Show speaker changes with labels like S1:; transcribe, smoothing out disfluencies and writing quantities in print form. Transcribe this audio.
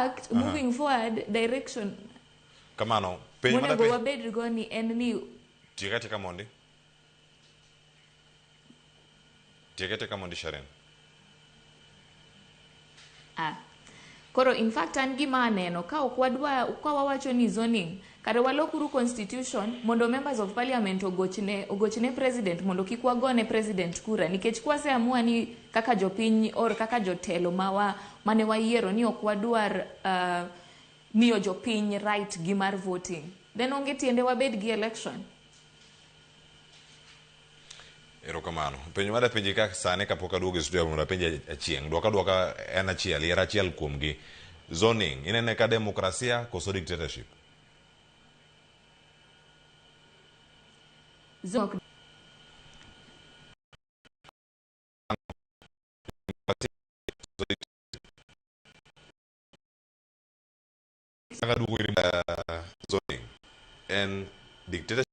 S1: fact, moving forward, direction
S2: Kamano, penjo
S1: monego
S2: madapenj
S1: wabed go ni en ni
S2: tiek atieka mondi. Tiek atieka mondi Sharon.
S1: Ah. Koro in fact an gima aneno ka ok wadwa ka wawacho ni zoning kare walokuru constitution mondo members of parliament ogochne ogochne president mondo kik wagone president kura nikech kwase amua ni kaka jopiny or kaka jotelo mawa mane wayiero ni ok wadwar miyo jopiny right gi mar voting then onge tiende wabed gi election.
S2: Erokamano. Penjo mar apenji ka sani kapok aduogo e studio mondo apenji achieng'. Dwoka dwoka en achiel, yier achiel kuomgi. Zoning, inene ka demokrasia koso dictatorship?
S1: Zone
S2: Kaka duogo ir zoning en dictatorship.